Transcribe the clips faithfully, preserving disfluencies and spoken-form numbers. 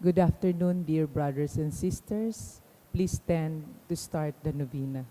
Good afternoon, dear brothers and sisters. Please stand to start the novena.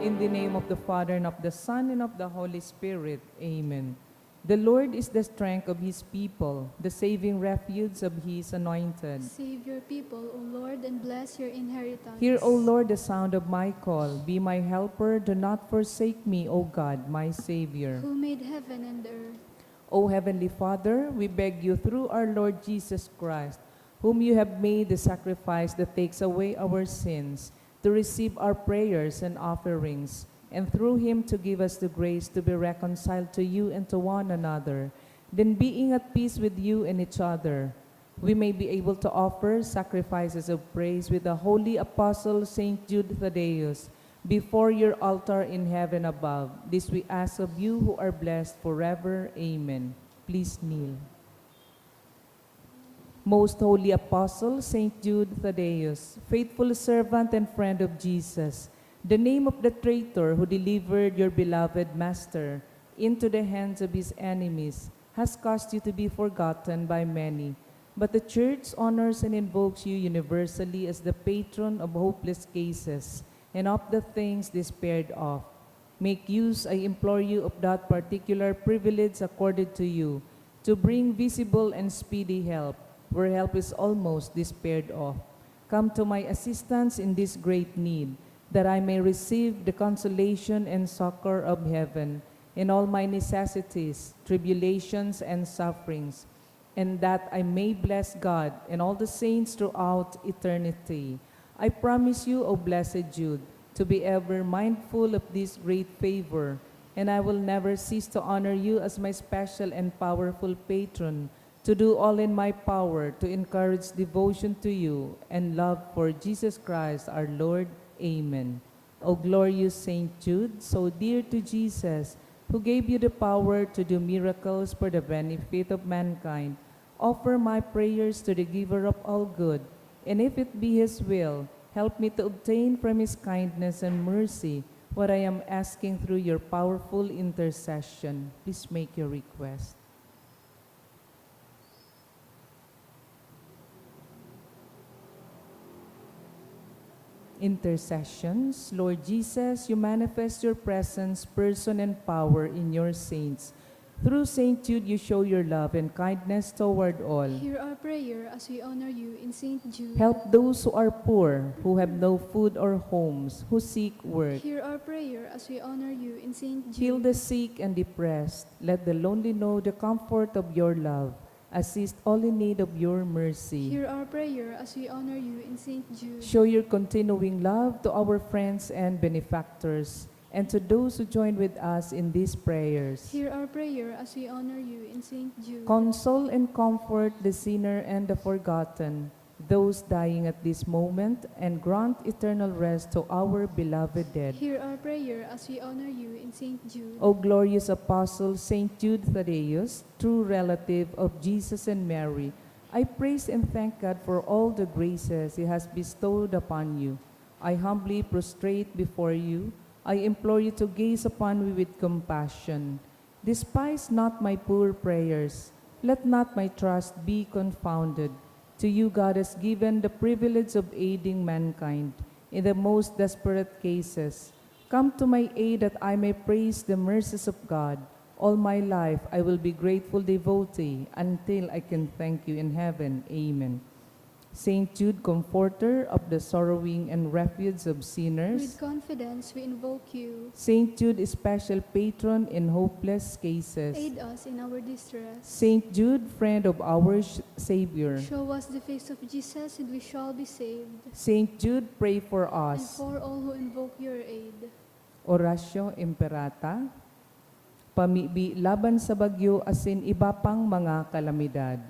In the name of the Father, and of the Son, and of the Holy Spirit. Amen. The Lord is the strength of his people, the saving refuge of his anointed. Save your people, O Lord, and bless your inheritance. Hear, O Lord, the sound of my call. Be my helper. Do not forsake me, O God, my Savior. Who made heaven and earth. O Heavenly Father, we beg you through our Lord Jesus Christ, whom you have made the sacrifice that takes away our sins, to receive our prayers and offerings, and through him to give us the grace to be reconciled to you and to one another. Then, being at peace with you and each other, we may be able to offer sacrifices of praise with the holy apostle Saint Jude Thaddeus before your altar in heaven above. This we ask of you who are blessed forever. Amen. Please kneel. Most Holy Apostle, Saint Jude Thaddeus, faithful servant and friend of Jesus, the name of the traitor who delivered your beloved Master into the hands of his enemies has caused you to be forgotten by many. But the Church honors and invokes you universally as the patron of hopeless cases and of the things despaired of. Make use, I implore you, of that particular privilege accorded to you, to bring visible and speedy help where help is almost despaired of. Come to my assistance in this great need, that I may receive the consolation and succor of heaven in all my necessities, tribulations, and sufferings, and that I may bless God and all the saints throughout eternity. I promise you, O blessed Jude, to be ever mindful of this great favor, and I will never cease to honor you as my special and powerful patron, to do all in my power to encourage devotion to you and love for Jesus Christ our Lord. Amen. O glorious Saint Jude, so dear to Jesus, who gave you the power to do miracles for the benefit of mankind, offer my prayers to the Giver of all good, and if it be His will, help me to obtain from His kindness and mercy what I am asking through your powerful intercession. Please make your request. Intercessions. Lord Jesus, you manifest your presence, person, and power in your saints. Through Saint Jude, you show your love and kindness toward all. Hear our prayer as we honor you in Saint Jude. Help those who are poor, who have no food or homes, who seek work. Hear our prayer as we honor you in Saint Jude. Heal the sick and depressed. Let the lonely know the comfort of your love. Assist all in need of your mercy. Hear our prayer as we honor you in Saint Jude. Show your continuing love to our friends and benefactors, and to those who join with us in these prayers. Hear our prayer as we honor you in Saint Jude. Console and comfort the sinner and the forgotten, those dying at this moment, and grant eternal rest to our beloved dead. Hear our prayer as we honor you in Saint Jude. O glorious Apostle Saint Jude Thaddeus, true relative of Jesus and Mary, I praise and thank God for all the graces He has bestowed upon you. I humbly prostrate before you. I implore you to gaze upon me with compassion. Despise not my poor prayers. Let not my trust be confounded. To you God has given the privilege of aiding mankind in the most desperate cases. Come to my aid that I may praise the mercies of God. All my life I will be grateful devotee until I can thank you in heaven. Amen. Saint Jude, comforter of the sorrowing and refuge of sinners. With confidence we invoke you. Saint Jude, special patron in hopeless cases. Aid us in our distress. Saint Jude, friend of our sh- Savior. Show us the face of Jesus and we shall be saved. Saint Jude, pray for And us. For all who invoke your aid. Oratio Imperata. Pamibi laban sa bagyo asin iba pang mga kalamidad.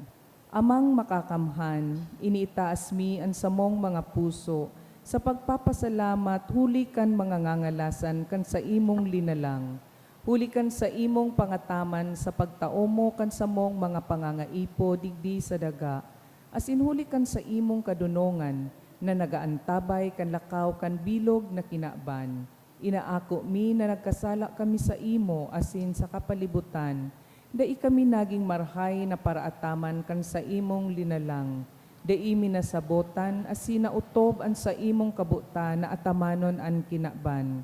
Amang Makakamhan, iniitaas mi an samong mga puso sa pagpapasalamat huli kan mga ngangalasan kan saimong linalang, huli kan saimong pangataman sa pagtao mo kan samong mga pangangaipo digdi sa daga, asin huli kan saimong kadonongan na nagaantabay kan lakaw kan bilog na kinaban. Inaako mi na nagkasala kami saimo asin sa kapalibutan. Dai kami nagin marahay na paraataman kan saimong linalang. Dai mi nasabotan asin naotob an saimong kabotan na atamanon an kinaban.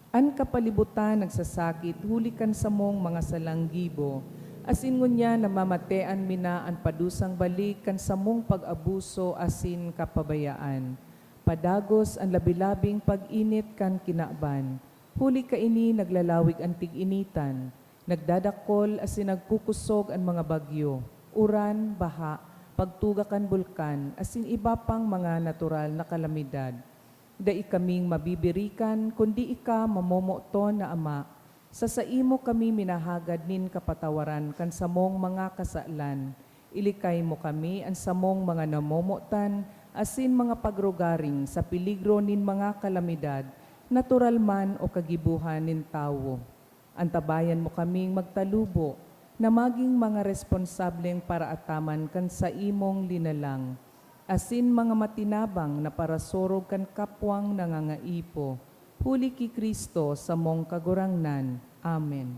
An kapalibutan nagsasakit huli kan samong mga salang gibo, asin ngunyan namamatean mi na an padusang balik kan samong pag-abuso asin kapabayaan. Padagos an labi-labing pag-init kan kinaban, huli kaini naglalawig an tig-initan, nagdadakol asin nagkukusog an mga bagyo, uran, baha, pagtuga kan bulkan, asin iba pang mga natural na kalamidad. Dai kaming mabibirikan, kundi ika, mamomoton na Ama. Sa saimo kami minahagad nin kapatawaran kan samong mga kasalan. Ilikay mo kami, an samong mga namomotan, asin mga pagrugaring sa peligro nin mga kalamidad, natural man o kagibohan nin tawo. Antabayan mo kaming magtalubo na magin mga responsableng paraataman kan saimong linalang, asin mga matinabang na parasurog kan kapwang nangangaipo, huli ki Cristo samong Kagurangnan. Amen.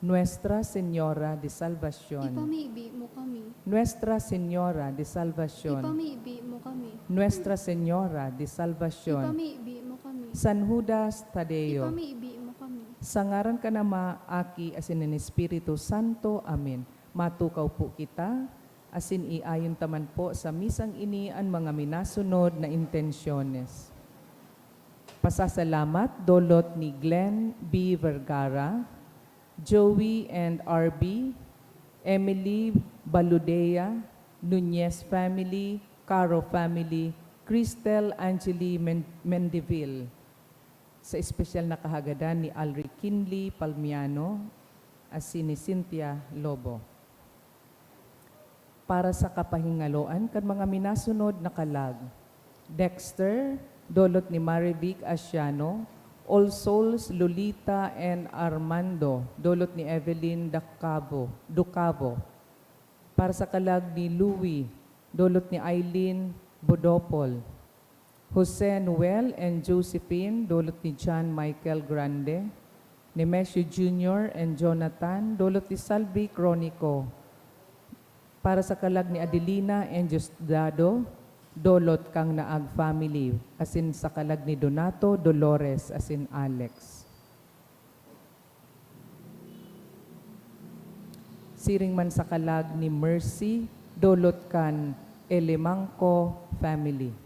Nuestra Señora de Salvacion. Ipamibi mo kami. Nuestra Señora de Salvacion. Ipamibi mo kami. Nuestra Señora de Salvacion. Ipamibi mo kami. San Judas Tadeo. Ipamibi mo kami. Sa ngaran kan Ama, Aki, asin nin Espiritu Santo. Amen. Matukaw po kita, asin iayon ta man po sa misang ini an mga minasunod na intensyones. Pasasalamat, dolot ni Glenn B. Vergara, Joey and R B, Emily Baludea, Nunez family, Caro family, Cristel Angeli Men-, Mendivil. Sa espesyal na kahagadan ni Alri Kinley Palmiano asin ni Cynthia Lobo. Para sa kapahingaloan kan mga minasunod na kalag, Dexter, dolot ni Marivic Asiano, All Souls, Lolita and Armando, dolot ni Evelyn Dacabo, Ducabo. Para sa kalag ni Louie, dolot ni Eileen Bodopol. Jose Noel and Josephine, dolot ni John Michael Grande, Nemesio Junior and Jonathan, dolot ni Salvi Cronico. Para sa kalag ni Adelina and Diosdado, dolot kan Naag family, asin sa kalag ni Donato, Dolores, asin Alex. Siring man sa kalag ni Mercy, dolot kan Elemangco family.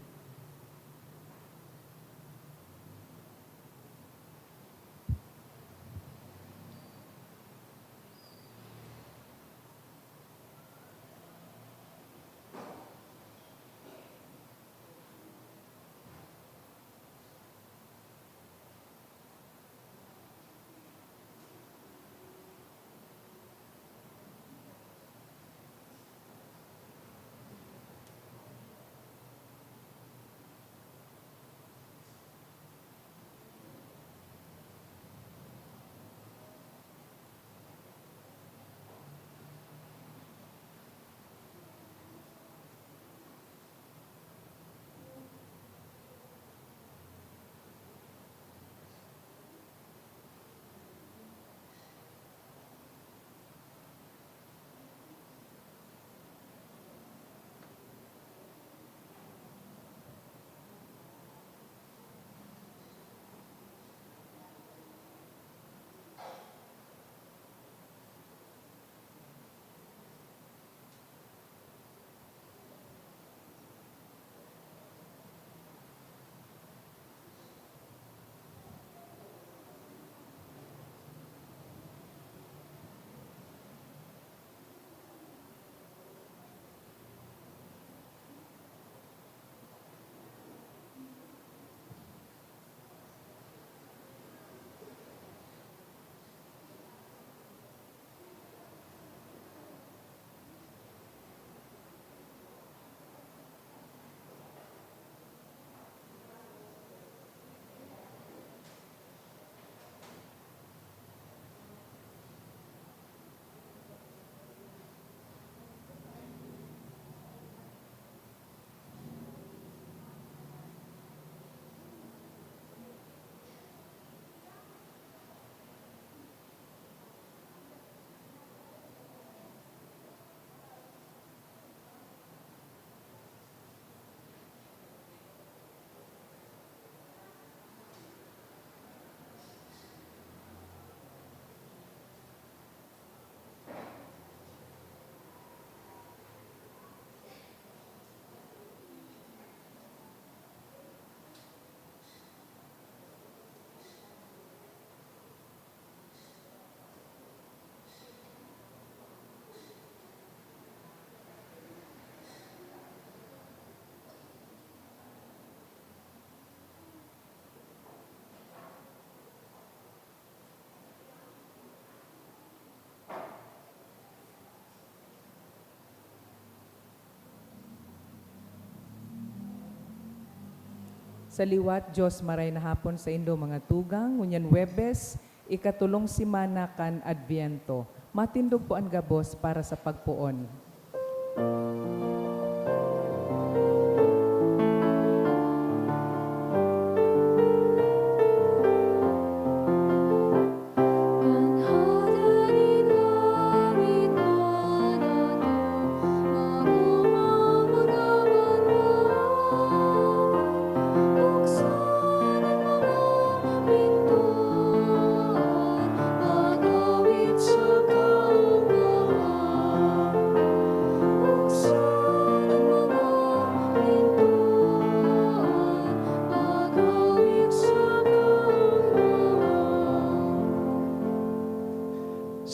Sa liwat, Dios, maray na hapon saindo, mga tugang. Ngunyan Huwebes, ikatolong semana kan Adviento. Matindog po an gabos para sa pagpoon.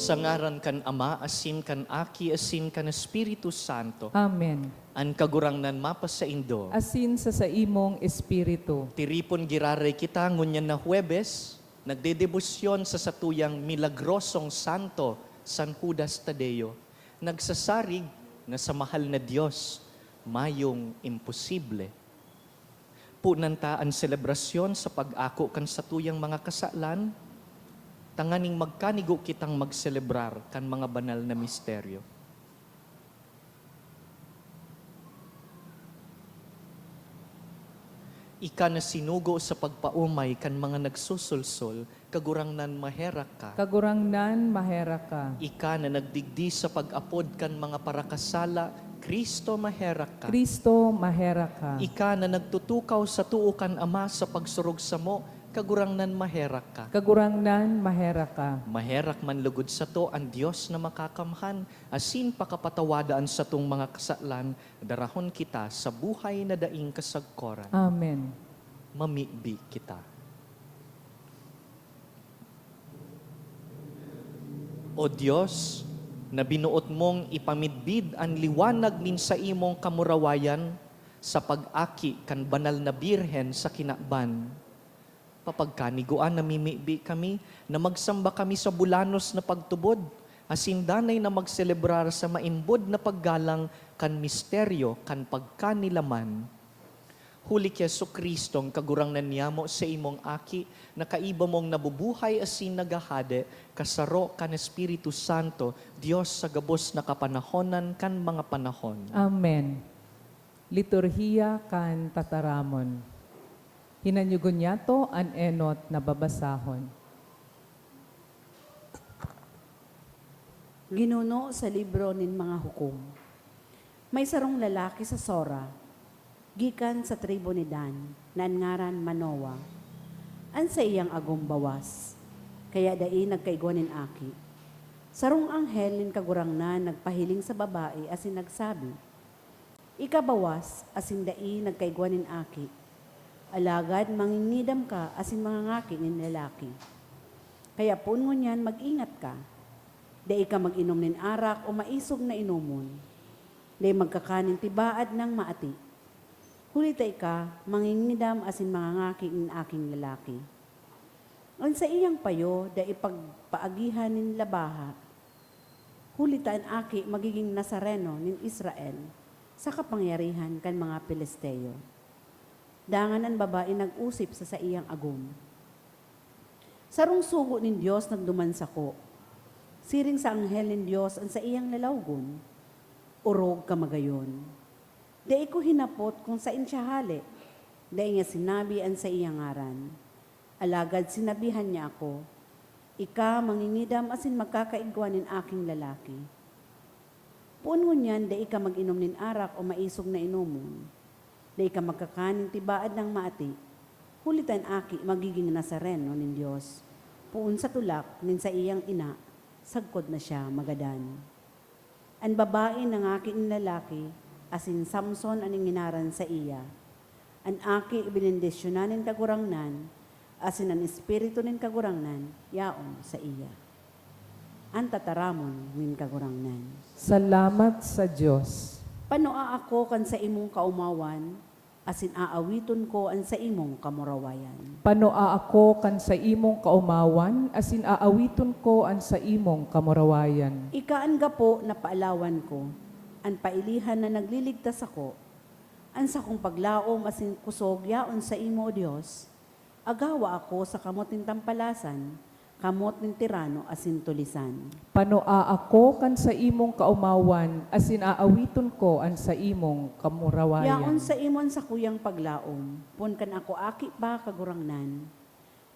Sa ngaran kan Ama, asin kan Aki, asin kan Espiritu Santo. Amen. An Kagurangnan mapasaindo. Asin sa saimong espiritu. Tiripon giraray kita ngunyan na Huwebes, nagdedebosyon sa satuyang milagrosong santo, San Judas Tadeo, nagsasarig na sa mahal na Dios, mayong imposible. Punan ta an selebrasyon sa pag-ako kan satuyang mga kasalan, tanganing magkanigo kitang magselebrar kan mga banal na misteryo. Ika na sinugo sa pagpaomay kan mga nagsusulsol, Kagurangnan, maherak ka. Kagurangnan, maherak ka. Ika na nagdigdi sa pag-apod kan mga parakasala, Cristo, maherak ka. Cristo, maherak ka. Ika na nagtutukaw sa too kan Ama sa pagsurog samo, Kagurangnan, maherak ka. Kagurangnan, maherak ka. Maherak man lugod sato an Dios na Makakamhan, asin pakapatawada an satong mga kasalan, darahon kita sa buhay na daing kasagkoran. Amen. Mamibi kita. O Dios, na binoot mong ipamidbid an liwanag nin saimong kamurawayan sa pag-aki kan Banal na Birhen sa kinaban, papagkanigua namimibi kami na magsamba kami sa bulanos na pagtubod, asin danay na magselebrar sa maimbod na paggalang kan misteryo kan pagkanilaman. Huli ki Jesu-Cristong Kagurangnan niyamo, sa imong Aki, na kaiba mong nabubuhay asin naghahade, kasaro kan Espiritu Santo, Dios sa gabos na kapanahonan kan mga panahon. Amen. Liturhiya kan Tataramon. Hinanyugon niyato an enot na babasahon. Ginuno sa libro nin mga hukom. May sarong lalaki sa Sora, gikan sa tribu ni Dan, na an ngaran Manoa. An saiyang agom bawas, kaya dai nagkaigwa nin aki. Sarong anghel nin Kagurangnan nagpahiling sa babae asin nagsabi, "Ika bawas asin dai nagkaigwa nin aki, alagad mangingidam ka asin mangangaki nin lalaki. Kaya poon ngunyan mag-ingat ka, dai ka mag-inom nin arak o maisog na inomon, dai magkakan nin tibaad nang maati, huli ta ika mangingidam asin mangangaki nin aking lalaki." An saiyang payo dai pagpaagihan nin labaha, huli ta an aki magigin Nazareno nin Israel sa kapangyarihan kan mga Filisteo. Dangan an babae nag-osip sa saiyang agom, "Sarong sugo nin Dios nagduman sako. Siring sa anghel nin Dios an saiyang lalawgon, 'Orog ka magayon. Dai ko hinapot kun saen siya hale. Dai niya sinabi an saiyang ngaran. Alagad sinabihan niya ako, 'Ika mangingidam asin magkakaigwa nin aking lalaki. Poon ngunyan dai ka mag-inom nin arak o maisog na inomon. Dai ka magkakan nin tibaad nang maati, huli ta an aki magigin Nazareno nin Dios, poon sa tulak nin saiyang ina, sagkod na siya magadan.'" An babae nangaki nin lalaki, asin Samson an nginaran saiya. An aki benendisyonan nin Kagurangnan, asin an Espiritu nin Kagurangnan yaon saiya. An tataramon nin Kagurangnan. Salamat sa Dios. Panua ako kan saimong kaomawan, asin aawiton ko an saimong kamurawayan. Panua ako kan saimong kaomawan, asin aawiton ko an saimong kamurawayan. Ika an gapo na paalawan ko, an pailihan na nagliligtas sako. An sakong paglaom asin kusog yaon saimo, O Dios. Agawa ako sa kamot nin tampalasan, kamot nin tirano asin tulisan. Panua ako kan saimong kaomawan, asin aawiton ko an saimong kamurawayan. Yaon saimo an sakuyang paglaom, poon kan ako aki pa, Kagurangnan,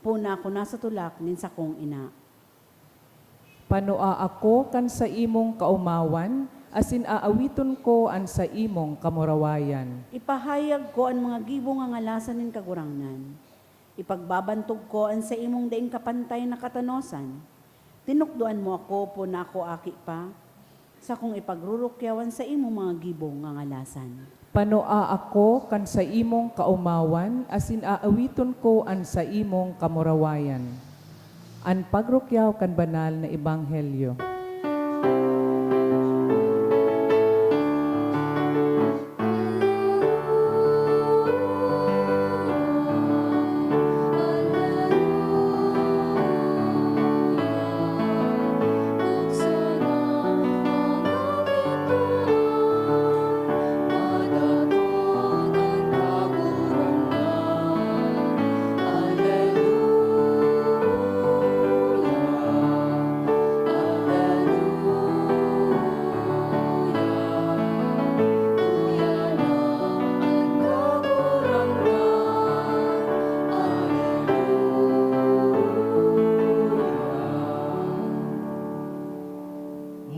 poon na ako nasa tulak nin sakong ina. Panua ako kan saimong kaomawan, asin aawiton ko an saimong kamurawayan. Ipahayag ko an mga gibo ngangalasan nin Kagurangnan. Ipagbabantog ko an saimong daing kapantay na katanosan. Tinukdoan mo ako poon na ako aki pa, sakong ipagrurukyaw an saimong mga gibong ngangalasan. Panua ako kan saimong kaomawan, asin aawiton ko an saimong kamurawayan. An pagrukyaw kan banal na ebanghelyo.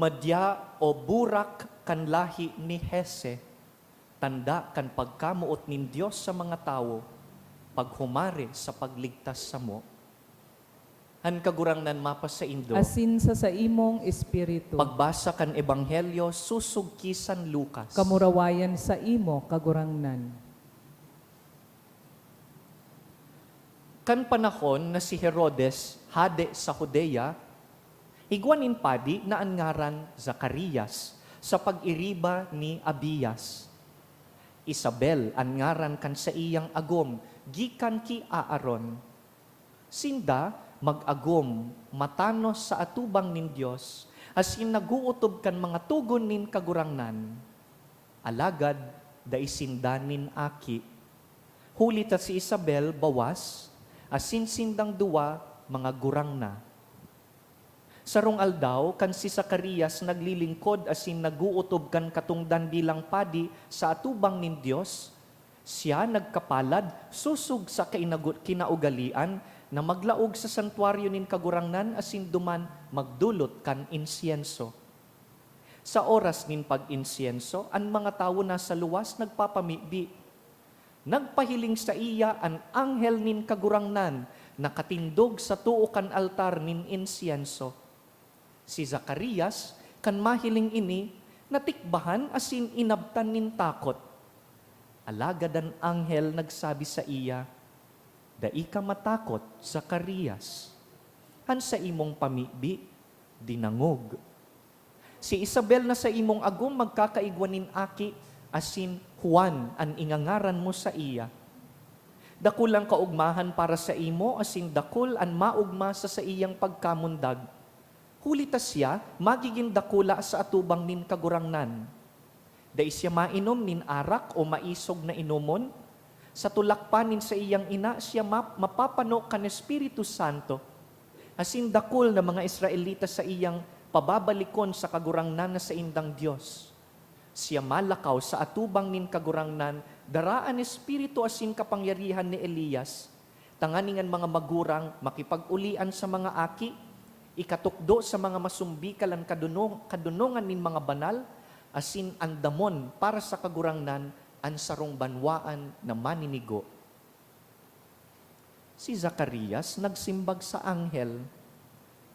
Madya o burak kan lahi ni Jese, tanda kan pagkamoot nin Dios sa mga tawo, Paghumari sa pagligtas samo. An Kagurangnan mapasaindo. Asin sa saimong espiritu. Pagbasa kan Ebanghelyo sosog ki San Lucas. Kamurawayan saimo, Kagurangnan. Kan panahon na si Herodes hade sa Judea, igwa nin padi na an ngaran Zacarias, sa pag-iriba ni Abias. Isabel an ngaran kan saiyang agom, gikan ki Aaron. Sinda mag-agom matanos sa atubang nin Dios, asin nag-ootob kan mga togon nin Kagurangnan. Alagad dai sinda nin aki, huli ta si Isabel bawas, asin sindang duwa mga gurang na. Sarong aldaw, kan si Zacarias naglilingkod asin nag-ootob kan katongdan bilang padi sa atubang nin Dios, siya nagkapalad sosog sa kainago-, kinaugalean na maglaog sa santuaryo nin Kagurangnan asin duman magdolot kan insyenso. Sa oras nin pag-insyenso, an mga tawo nasa luwas nagpapamibi. Nagpahiling saiya an anghel nin Kagurangnan, nakatindog sa too kan altar nin insyenso. Si Zacarias, kan mahiling ini, natikbahan asin inabtan nin takot. Alagad an anghel nagsabi saiya, "Dai ka matakot, Zacarias. An saimong pamibi, dinangog. Si Isabel na saimong agom magkakaigwa nin aki, asin Juan an ingangaran mo saiya. Dakul an kaogmahan para saimo asin dakul an maogma sa saiyang pagkamundag. Huli ta siya magigin dakula sa atubang nin Kagurangnan. Dai siya mainom nin arak o maisog na inomon. Sa tulak pa nin saiyang ina siya map-, mapapano kan Espiritu Santo, asin dakul na mga Israelita saiyang pababalikon sa Kagurangnan na saindang Dios. Siya malakaw sa atubang nin Kagurangnan, dara an espiritu asin kapangyarihan ni Elias, tanganing an mga magurang makipag-olian sa mga aki, ikatukdo sa mga masumbikal an kaduno-, kadunongan nin mga banal, asin andamon para sa Kagurangnan an sarong banwaan na maninigo." Si Zacarias nagsimbag sa anghel,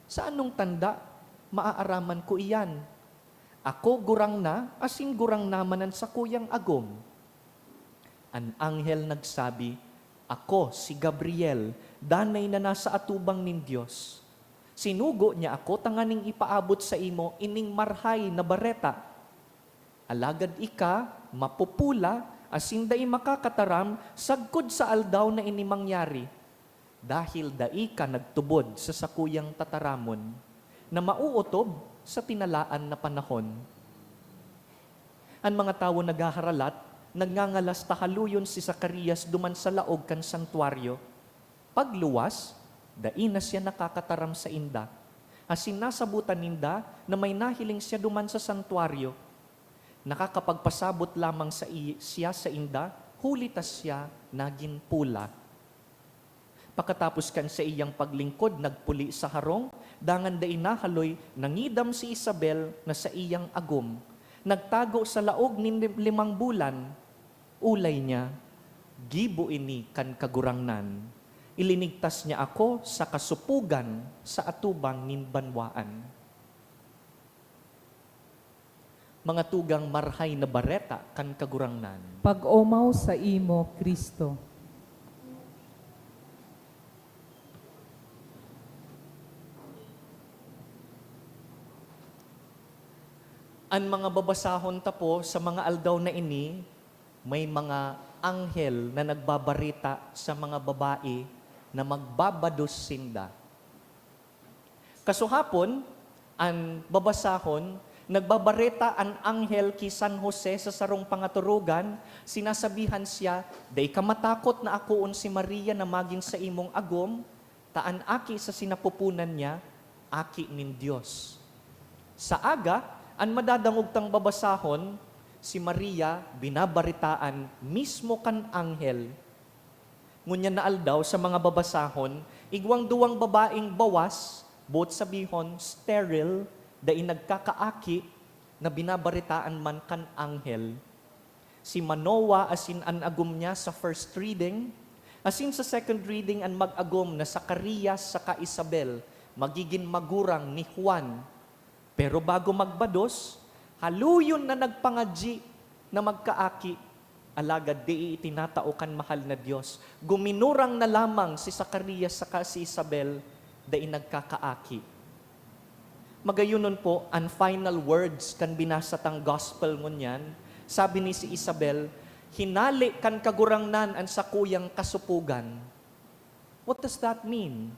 "Sa anong tanda maaaraman ko iyan? Ako gurang na, asin gurang naman an sakuyang agom." An anghel nagsabi, "Ako si Gabriel, danay na nasa atubang nin Dios. Sinugo niya ako tanganing ipaabot saimo ining marhay na bareta. Alagad ika mapupula asin dai makakataram sagkod sa aldaw na ini mangyari, dahil dai ka nagtubod sa sakuyang tataramon, na maootob sa tinalaan na panahon." An mga tawo naghaharalat, nagngangalas ta haloyon si Zacarias duman sa laog kan santuaryo. Pagluwas, dai na siya nakakataram sainda, asin nasabotan ninda na may nahiling siya duman sa santuaryo. Nakakapagpasabot lamang sa i-, siya sainda, huli ta siya nagin pula. Pakatapos kan saiyang paglingkod, nagpuli sa harong, dangan dai nahaloy, nangidam si Isabel na saiyang agom. Nagtago sa laog nin lim-, limang bulan. Ulay niya, gibo ini kan Kagurangnan. Ilinigtas niya ako sa kasupogan sa atubang nin banwaan. Mga tugang, Marhay na Bareta kan Kagurangnan. Pag-omaw saimo, Cristo. An mga babasahon ta po sa mga aldaw na ini, may mga anghel na nagbabareta sa mga babae na magbabados sinda. Kasuhapon, an babasahon, nagbabareta an anghel ki San Jose sa sarong pangaturugan, sinasabihan siya, "Dai ka matakot na akoon si Maria na magin saimong agom, ta an aki sa sinapoponan niya, aki nin Dios." Sa aga, an madadangog tang babasahon, si Maria binabaretaan mismo kan anghel. Ngunyan na aldaw, sa mga babasahon, igwang duwang babaeng bawas, boot sabihon, sterile, dai nagkakaaki, na binabaretaan man kan anghel. Si Manoah asin an agom niya sa first reading, Asin sa second reading, an mag-agom na Zacarias saka Isabel magigin magurang ni Juan. Pero bago magbados, haluyon na nagpangadyi na magkaaki, alagad dai itinatao kan mahal na Dios. Guminurang na lamang si Zacarias saka si Isabel, dai nagkakaaki. Magayonon po, an final words kan binasa tang gospel ngunyan, sabi ni si Isabel, "Hinale kan Kagurangnan an sakuyang kasupogan." What does that mean?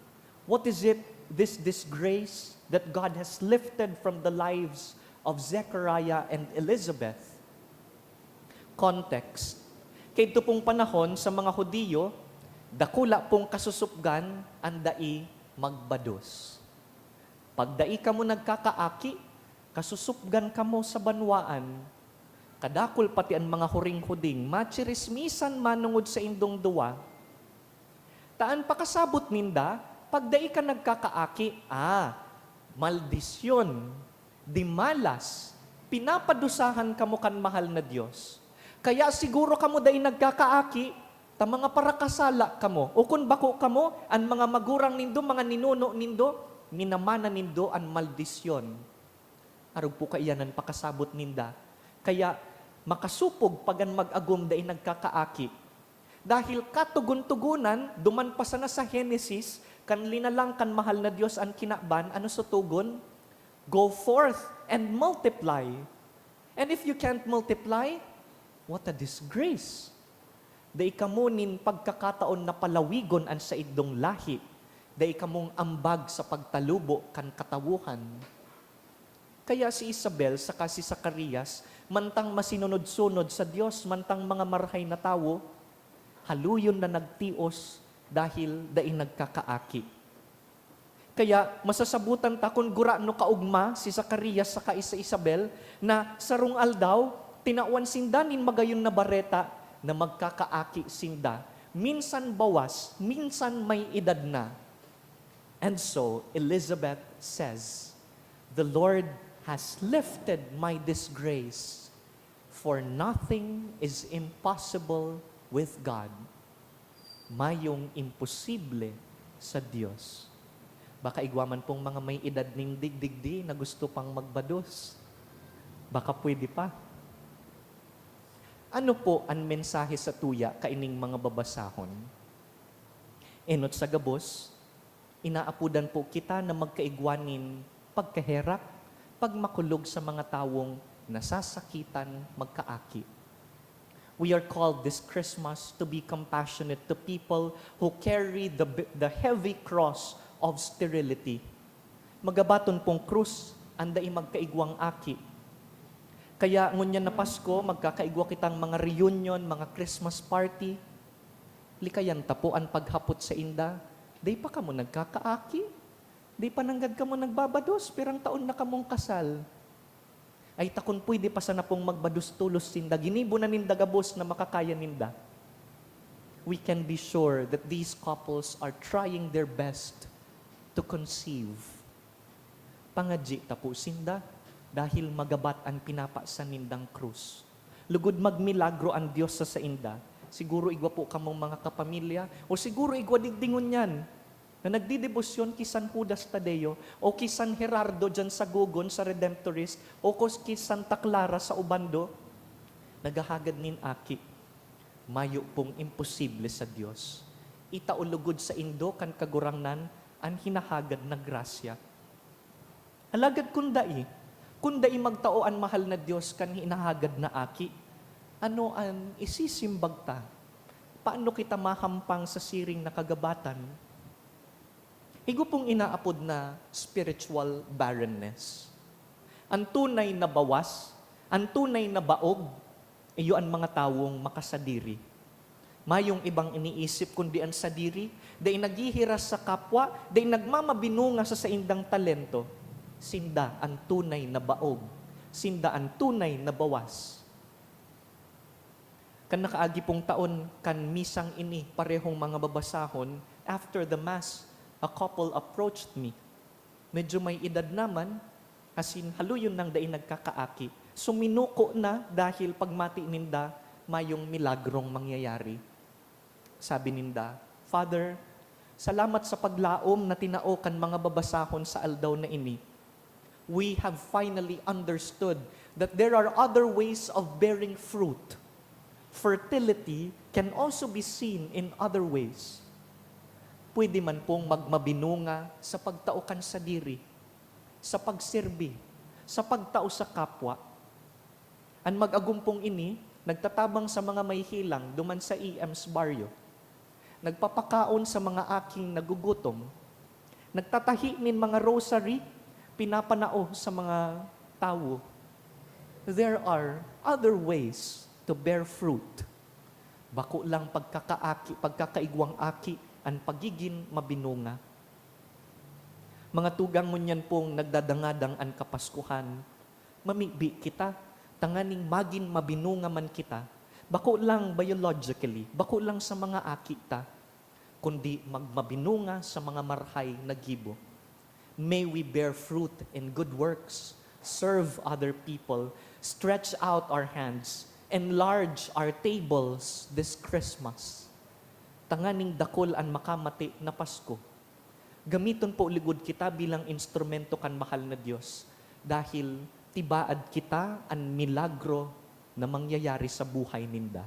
What is it, this disgrace that God has lifted from the lives of Zechariah and Elizabeth? Context. Kaidto pong panahon, sa mga Judio, dakula pong kasusupgan an dai magbados. Pag dai kamo nagkakaaki, kasusupgan kamo sa banwaan. Kadakul pati an mga huring-huding, machirismisan manongod saindong duwa. Ta an pakasabot ninda, pag dai ka nagkakaaki, ah, maldisyon, dimalas, pinapadusahan kamo kan mahal na Dios. Kaya siguro kamo dai nagkakaaki, ta mga parakasala kamo. O kun bako kamo, an mga magurang nindo, mga ninuno nindo, minamana nindo an maldisyon. Arog po kaiyan an pakasabot ninda. Kaya makasopog pag an mag-agom dai nagkakaaki. Dahil katogon-togonan, duman pa sana sa Genesis, kan linalang kan mahal na Dios an kinaban, ano sa togon? "Go forth and multiply." And if you can't multiply, what a disgrace! Dai kamo nin pagkakataon na palawigon an saindong lahi. Dai kamong ambag sa pagtalubo kan katawohan. Kaya si Isabel saka si Zacarias, mantang masinunod-sunod sa Dios, mantang mga marahay na tawo, haluyon na nagtios dahil dai nagkakaaki. Kaya masasabotan ta kun gurano kaogma si Zacarias saka si Isabel na sarong aldaw, tinawan sinda nin magayon na bareta na magkakaaki sinda. Minsan bawas, minsan may edad na. And so Elizabeth says, "The Lord has lifted my disgrace, for nothing is impossible with God." Mayong imposible sa Dios. Baka igwa man pong mga may edad nin digdigdi na gusto pang magbados. Baka pwede pa. Ano po an mensahe sa tuya kaining mga babasahon? Enot sa gabos, inaapodan po kita na magkaigwa nin pagkaherak, pagmakulog sa mga tawong nasasakitan magkaaki. We are called this Christmas to be compassionate to people who carry the, the heavy cross of sterility. Magabaton pong krus an dai magkaigwang aki. Kaya ngunyan na Pasko, magkakaigwa kitang mga reunion, mga Christmas party. Likayan ta po an paghapot sainda, "Dai pa kamo nagkakaaki? Dai pa nanggad kamo nagbabados? Pirang taon na kamong kasal?" Ay, ta kun pwede pa sana pong magbados tolos sinda, ginibo na ninda gabos na makakaya ninda. We can be sure that these couples are trying their best to conceive. Pangadyi ta po sinda, dahil magabat an pinapasan nindang krus. Lugod magmilagro an Dios sa sainda, siguro igwa po kamong mga kapamilya, o siguro igwa digdi ngunyan, na nagdedebosyon ki San Judas Tadeo, o ki San Gerardo diyan sa Gogon, sa Redemptorist, o kus-, ki Santa Clara sa Obando, naghahagad nin aki. Mayo pong imposible sa Dios. Itao lugod saindo kan Kagurangnan an hinahagad na grasya. Alagad kun dai, kun dai magtao an mahal na Dios kan hinahagad na aki, ano an isisimbag ta? Paano kita mahampang sa siring na kagabatan? Igwa pong inaapod na spiritual barrenness. An tunay na bawas, an tunay na baog, iyo an mga tawong makasadiri. Mayong ibang iniisip kundi an sadiri, dai naghihiras sa kapwa, dai nagmamabinunga sa saindang talento. Sinda an tunay na baog, sinda an tunay na bawas. Kan nakaagi pong taon, kan misang ini, parehong mga babasahon, after the Mass, a couple approached me. Medyo may edad naman, asin haluyon nang dai nagkakaaki. Suminuko na dahil pagmati ninda, mayong milagrong mangyayari. Sabi ninda, "Father, salamat sa paglaom na tinao kan mga babasahon sa aldaw na ini. We have finally understood that there are other ways of bearing fruit. Fertility can also be seen in other ways." Pwede man pong magmabinunga sa pagtao kan sadiri, sa pagserbi, sa pagtao sa kapwa. An mag-agumpong ini nagtatabang sa mga may helang duman sa E M's baryo. Nagpapakaon sa mga aking nagugutom. Nagtatahi nin mga rosary, pinapanao sa mga tawo. There are other ways to bear fruit. Bako lang pagkakaaki, pagkakaigwang aki an pagigin mabinunga. Mga tugang, ngunyan pong nagdadangadang an Kapaskuhan, mamibi kita, tanganing magin mabinunga man kita, bako lang biologically, bako lang sa mga aki ta, kundi magmabinunga sa mga marhay na gibo. May we bear fruit in good works, serve other people, stretch out our hands, enlarge our tables this Christmas. Tanganing dakul an makamate na Pasko. Gamiton po lugod kita bilang instrumento kan mahal na Dios, dahil tibaad kita an milagro na mangyayari sa buhay ninda.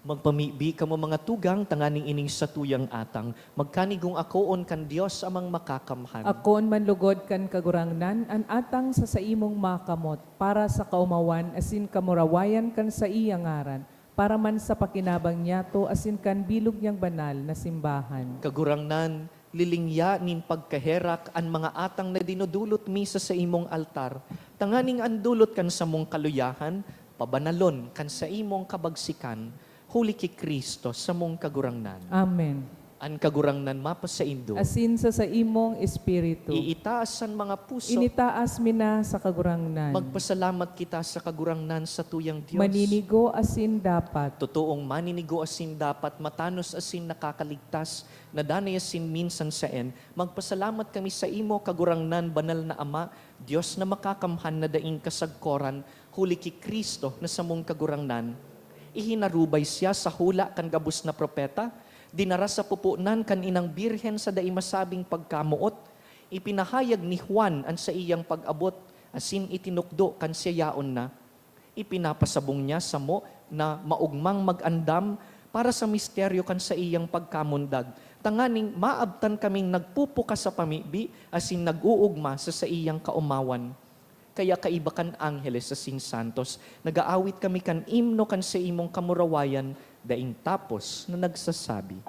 Magpamibi kamo, mga tugang, tanganing ining satuyang atang magkanigong akoon kan Dios Amang Makakamhan. Akoon man lugod kan Kagurangnan an atang sa saimong makamot, para sa kaomawan asin kamurawayan kan saiyang ngaran, para man sa pakinabang niyato asin kan bilog niyang banal na simbahan. Kagurangnan, lilingya nin pagkaherak an mga atang na dinodolot mi sa saimong altar, tanganing an dolot kan samong kaluyahan pabanalon kan saimong kabagsikan, huli ki Cristo, samong Kagurangnan. Amen. An Kagurangnan mapasaindo. Asin sa saimong espiritu. Iitaas an mga puso. Initaas mi na sa Kagurangnan. Magpasalamat kita sa Kagurangnan, satuyang Dios. Maninigo asin dapat. Totoong maninigo asin dapat, matanos asin nakakaligtas, na danay asin minsan saen, magpasalamat kami saimo, Kagurangnan, banal na Ama, Dios na makakamhan na daing kasagkoran, huli ki Cristo na samong Kagurangnan. Ihinarubay siya sa hula kan gabos na propeta, dinara sa pupunan kan inang Birhen sa dai masabing pagkamoot, ipinahayag ni Juan an saiyang pag-abot, asin itinukdo kan siya yaon na. Ipinapasabong niya samo na maogmang mag-andam para sa misteryo kan saiyang pagkamundag, tanganing maabtan kaming nagpupukas sa pamibi asin nag-oogma sa saiyang kaomawan. Kaya kaiba kan angheles asin santos, nag-aawit kami kan imno kan saimong kamurawayan, daing tapos na nagsasabi.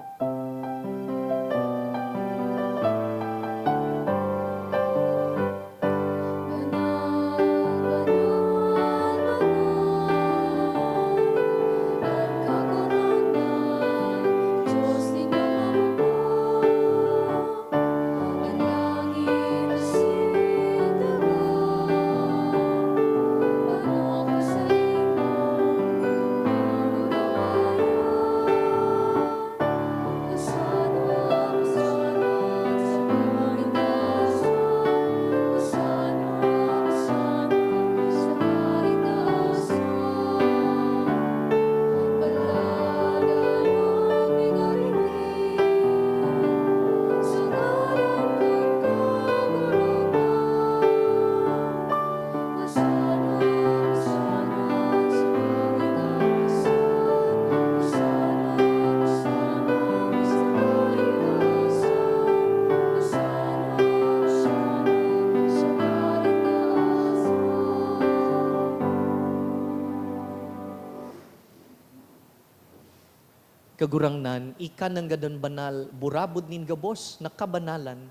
Kagurangnan, ika nanggad an banal, burabod nin gabos na kabanalan.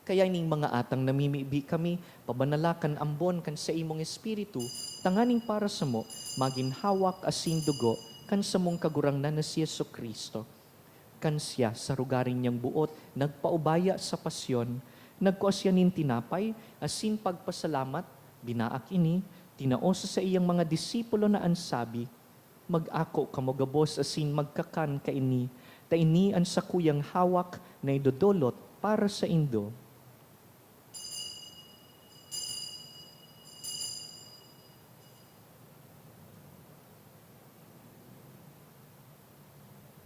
Kaya ning mga atang namimibi kami, pabanala kan ambon kan saimong Espiritu, tanganing para samo magin hawak asin dugo kan samong Kagurangnan na si Jesu-Cristo. Kan siya, sa rogaring niyang boot, nagpaubaya sa pasyon, nagkua siya nin tinapay asin pagpasalamat, binaak ini, tinao sa saiyang mga disipulo na an sabi, "Mag-ako kamo gabos asin magkakan kaini, ta ini an sakuyang hawak na idodolot para saindo."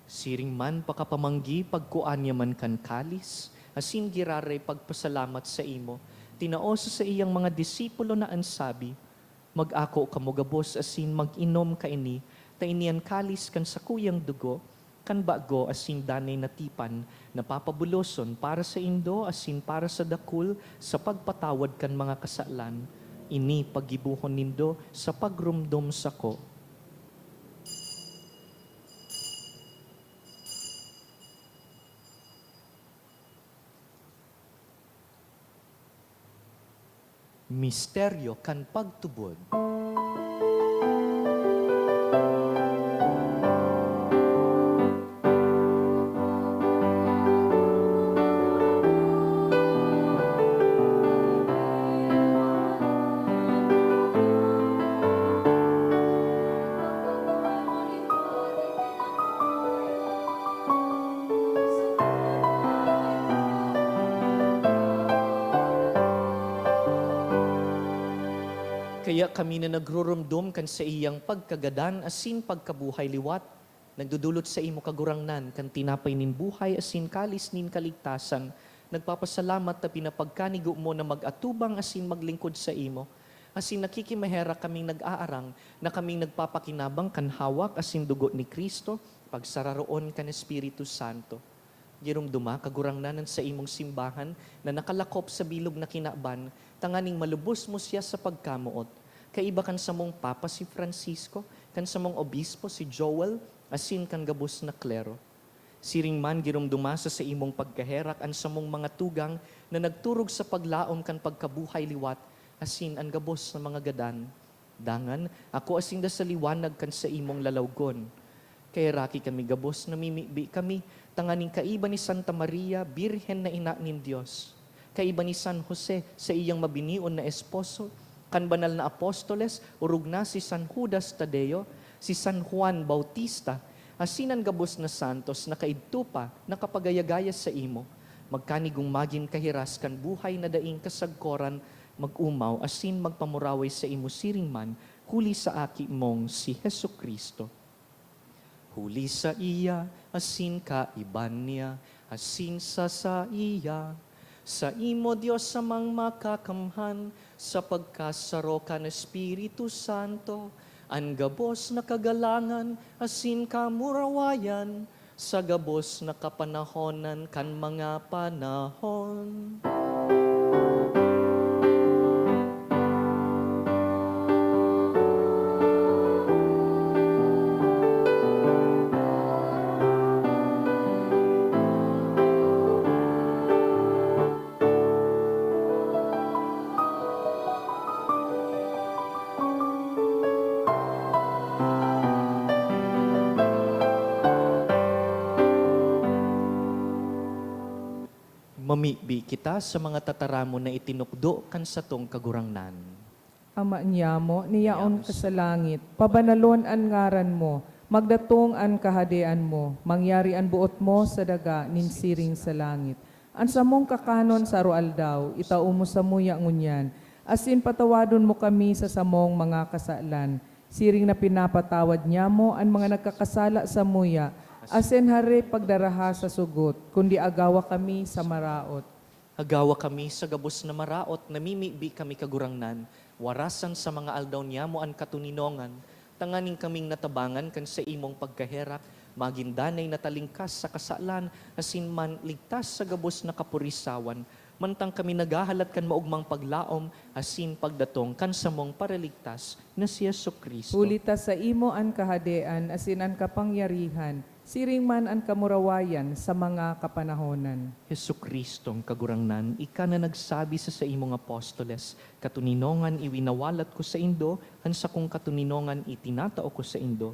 Siring man pakapamanggi, pagkua niya man kan kalis, asin giraray pagpasalamat saimo, tinao sa saiyang mga disipulo na an sabi, "Mag-ako kamo gabos asin mag-inom kaini, ta ini an kalis kan sakuyang dugo, kan bago asin danay na tipan, na papabuloson para saindo asin para sa dakul sa pagpatawad kan mga kasalan. Ini paggibohon nindo sa pagromdom sako." Misteryo kan pagtubod. Kaya kami na nagruromdom kan saiyang pagkagadan asin pagkabuhay liwat, nagdodolot saimo, Kagurangnan, kan tinapay nin buhay asin kalis nin kaligtasan, nagpapasalamat ta pinapagkanigo mo na mag-atubang asin maglingkod saimo. Asin nakikimaherak kaming nag-aarang na kaming nagpapakinabang kan hawak asin dugo ni Cristo, pagsararoon kan Espiritu Santo. Giromdoma, Kagurangnan, an saimong simbahan na nakalakop sa bilog na kinaban, tanganing malubos mo siya sa pagkamoot. Kaiba kan samong Papa si Francisco, kan samong Obispo si Joel, asin kan gabos na klero. Siring man, giromdoma sa saimong pagkaherak an samong mga tugang na nagturog sa paglaom kan pagkabuhay liwat, asin an gabos na mga gadan. Dangan, ako asin da sa liwanag kan saimong lalawgon. Kaheraki kami gabos, namimibi kami, tanganing kaiba ni Santa Maria, Birhen na Ina nin Dios, kaiba ni San Jose, saiyang mabinion na esposo, kan banal na apostoles, orog na si San Judas Tadeo, si San Juan Bautista, asin an gabos na santos na kaidto pa nakapagayagaya saimo, magkanigong magin kahiras kan buhay na daing kasagkoran, mag-omaw asin magpamuraway saimo siring man, huli sa Aki mong si Jesu-Cristo. Huli saiya, asin kaiba niya, asin sa saiya, saimo, Dios Amang Makakamhan, sa pagkasaro kan Espiritu Santo, an gabos na kagalangan asin kamurawayan, sa gabos na kapanahonan kan mga panahon. Mamibi kita sa mga tataramon na itinukdo kan satong Kagurangnan. Ama niamo, niyaon ka sa langit, pabanalon an ngaran mo, magdatong an kahadean mo, mangyari an boot mo sa daga nin siring sa langit. An samong kakanon sa aroaldaw, itao mo samuya ngunyan, asin patawadon mo kami sa samong mga kasalan, siring na pinapatawad niamo an mga nagkakasala samuya, asin hare pagdaraha sa sugot, kundi agawa kami sa maraot. Agawa kami sa gabos na maraot, namimibi kami, Kagurangnan, warasan sa mga aldaw niamo an katoninongan, tanganing kaming natabangan kan saimong pagkaherak, magin danay na talingkas sa kasalan, asin man ligtas sa gabos na kapurisawan, mantang kami naghahalat kan maogmang paglaom asin pagdatong kan samong Paraligtas na si Jesu-Cristo. Huli ta saimo an kahadean asin an kapangyarihan, Siring man an kamurawayan sa mga kapanahonan. Jesu-Cristong Kagurangnan, ika na nagsabi sa saimong apostoles, "Katoninongan iwinawalat ko saindo, an sakong katoninongan itinatao ko saindo."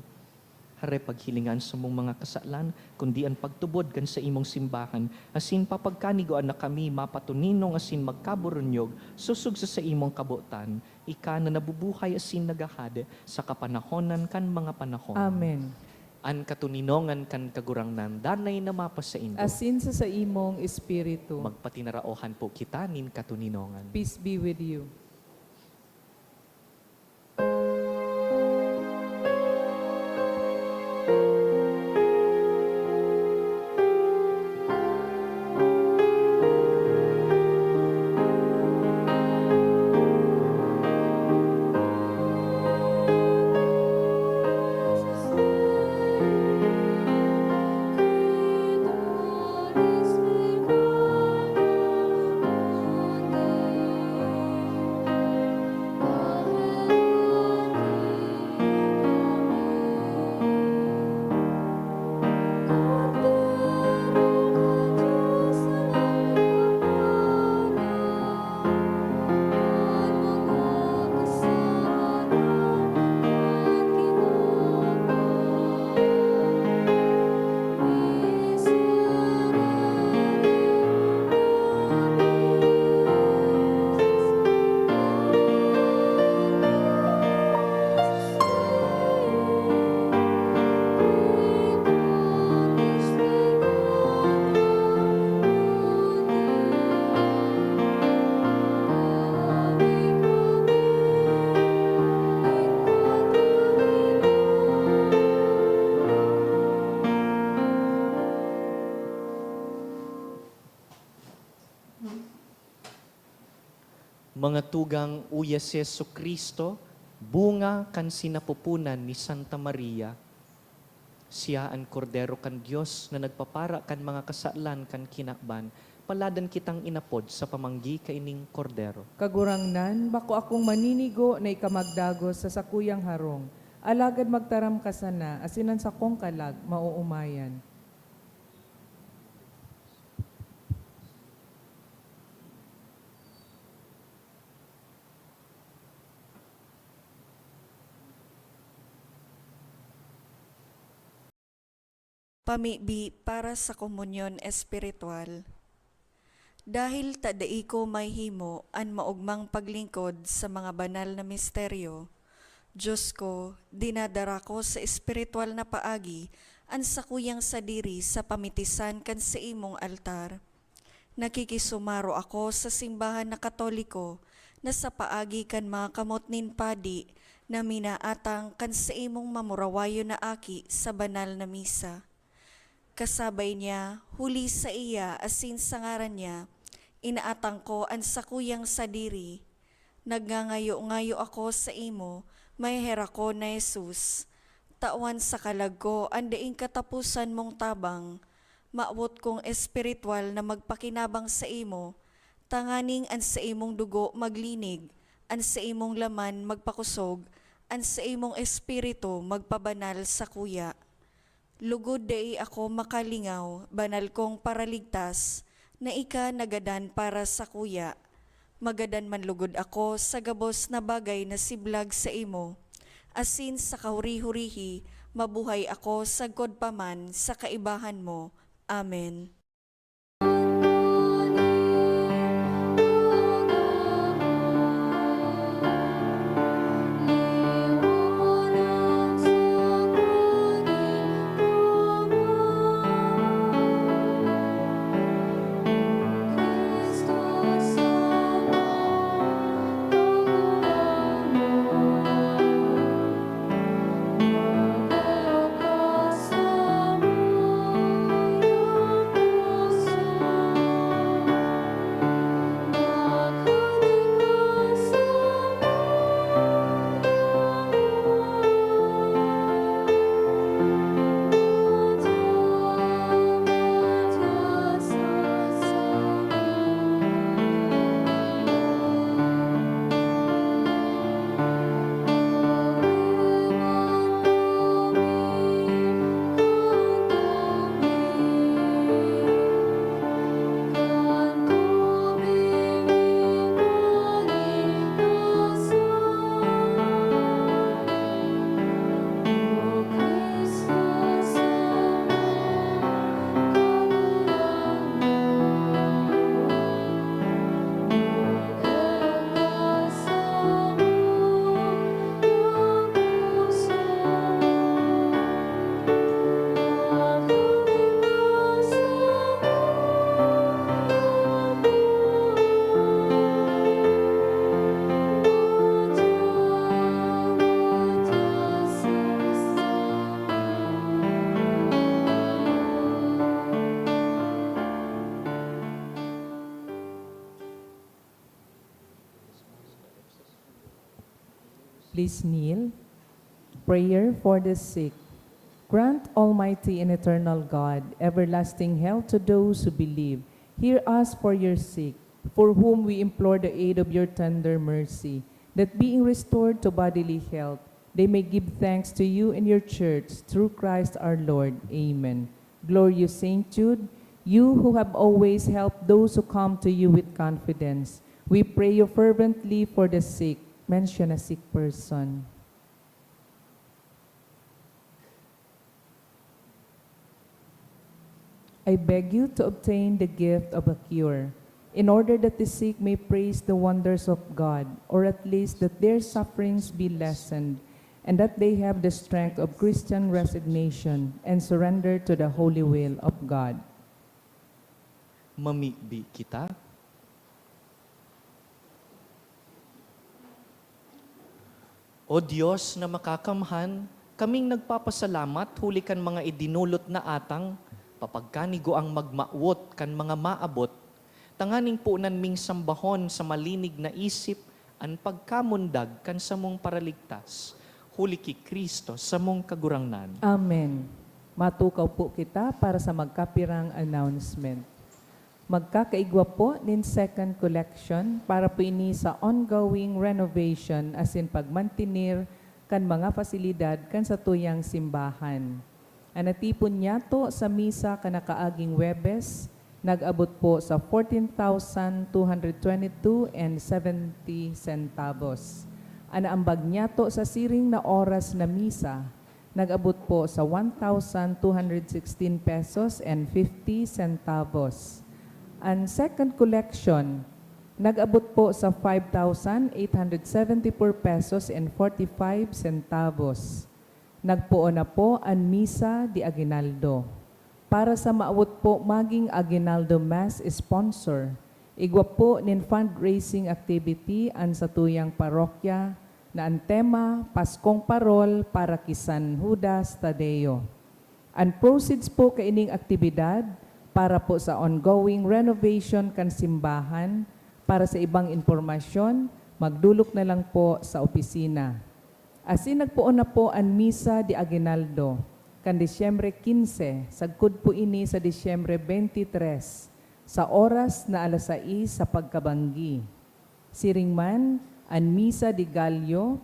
Hare paghilingan sa mong mga kasalan, kundi an pagtubod kan saimong simbahan, asin papagkanigoan na kami mapatoninong asin magkaburunyog sosog sa saimong kabotan, ika na nabubuhay asin naghahade sa kapanahonan kan mga panahon. Amen. An katoninongan kan Kagurangnan danay na mapasaindo. Asin sa saimong espiritu. Magpatinaraohan po kita nin katoninongan. Peace be with you. Mga tugang, uya si Jesu-Cristo, bunga kan sinapoponan ni Santa Maria. Siya an Kordero kan Dios na nagpapara kan mga kasalan kan kinaban. Paladan kitang inapod sa pamanggi kaining Kordero. Kagurangnan, bako akong maninigo na ika magdagos sa sakuyang harong, alagad magtaram ka sana, asin an sakong kalag maoomayan. Pamibi para sa komunyon espiritual. Dahil ta dai ko mahihimo an maogmang paglingkod sa mga banal na misteryo, Diyos ko, dinadara ko sa espiritual na paagi an sakuyang sadiri sa pamitisan kan saimong altar. Nakikisumaro ako sa simbahan na Katoliko na sa paagi kan mga kamot nin padi na minaatang kan saimong mamurawayon na aki sa banal na misa. Kasabay niya, huli saiya asin sa ngaran niya, inaatang ko an sakuyang sadiri. Nagngangayo-ngayo ako saimo, maheherakon na Jesus. Tawan sa kalag ko an daing kataposan mong tabang. Mawot kong espiritual na magpakinabang saimo, tanganing an saimong dugo maglinig, an saimong laman magpakosog, an saimong espiritu magpabanal sakuya. Lugod dai ako makalingaw, banal kong Paraligtas, na ika nagadan para sakuya. Magadan man lugod ako sa gabos na bagay na siblag saimo, asin sa kahuri-hurihi mabuhay ako sagkod pa man sa kaibahan mo. Amen. Please kneel. Prayer for the sick. Grant, Almighty and eternal God, everlasting health to those who believe. Hear us for your sick, for whom we implore the aid of your tender mercy, that being restored to bodily health, they may give thanks to you in your church, through Christ our Lord. Amen. Glorious Saint Jude, you who have always helped those who come to you with confidence, we pray you fervently for the sick. Mention a sick person. I beg you to obtain the gift of a cure, in order that the sick may praise the wonders of God, or at least that their sufferings be lessened, and that they have the strength of Christian resignation and surrender to the holy will of God. Mamibi kita. O Dios na makakamhan, kaming nagpapasalamat huli kan mga idinolot na atang, papagkanigoang magmawot kan mga maabot, tanganing ponan ming sambahon sa malinig na isip an pagkamundag kan samong Paraligtas, huli ki Cristo samong Kagurangnan. Amen. Matukaw po kita para sa magkapirang announcement. Magkakaigwa po nin second collection para po ini sa ongoing renovation asin pagmantener kan mga pasilidad kan satuyang simbahan. An natipon niyato sa misa kan nakaaging Huwebes nag-abot po sa fourteen thousand two hundred twenty-two and seventy centavos. An naambag niyato sa siring na oras na misa nag-abot po sa one thousand two hundred sixteen pesos and fifty centavos. An second collection nag-abot po sa five thousand eight hundred seventy-four pesos and forty-five centavos. Nagpoon na po an Misa de Aguinaldo. Para sa maawot po maging Aguinaldo Mass sponsor, igwa po nin fundraising activity an satuyang parokya na an tema, Paskong Parol para ki San Judas Tadeo. An proceeds po kaining aktibidad para po sa ongoing renovation kan simbahan. Para sa ibang impormasyon, magdolok na lang po sa opisina. Asin nagpoon na po an Misa de Aguinaldo, kan Disyembre quince, sagkod po ini sa Disyembre twenty-three, sa oras na alas sais sa pagkabanggi. Siring man, an Misa de Gallo,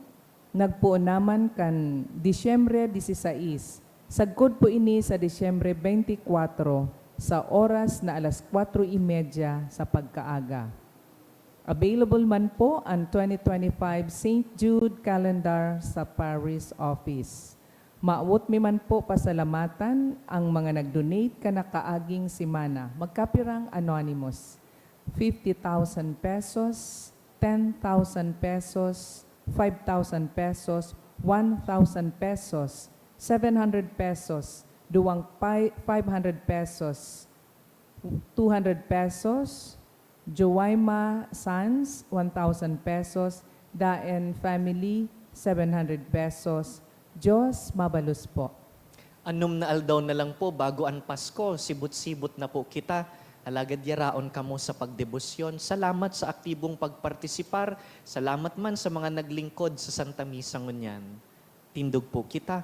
nagpoon naman kan Disyembre dieciséis, sagkod po ini sa Disyembre twenty-four, sa oras na alas kwatro y media sa pagkaaga. Available man po an twenty twenty-five Saint Jude Calendar sa Parish Office. Maawot mi man po pasalamatan ang mga nag-donate kan nakaaging semana. Magkapirang anonymous? Fifty thousand pesos, ten thousand pesos, five thousand pesos, one thousand pesos, seven hundred pesos, duwang pi-, five hundred pesos, two hundred pesos, Joaima Sanz, one thousand pesos, Daen Family, seven hundred pesos. Diyos mabalos po. Anom na aldaw na lang po bago an Pasko, sibot-sibot na po kita. Alagad yaraon kamo sa pagdebosyon. Salamat sa aktibong pagpartisipar. Salamat man sa mga naglingkod sa Santa Misa ngunyan. Tindog po kita.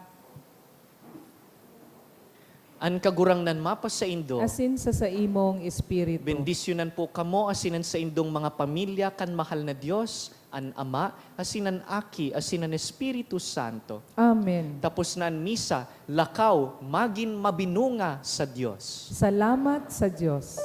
An Kagurangnan mapasaindo. Asin sa saimong espiritu. Bendisyonan po kamo asin an saindong mga pamilya kan mahal na Dios, an Ama, asin an Aki, asin an Espiritu Santo. Amen. Tapos na an misa, lakaw, magin mabinunga sa Dios. Salamat sa Dios.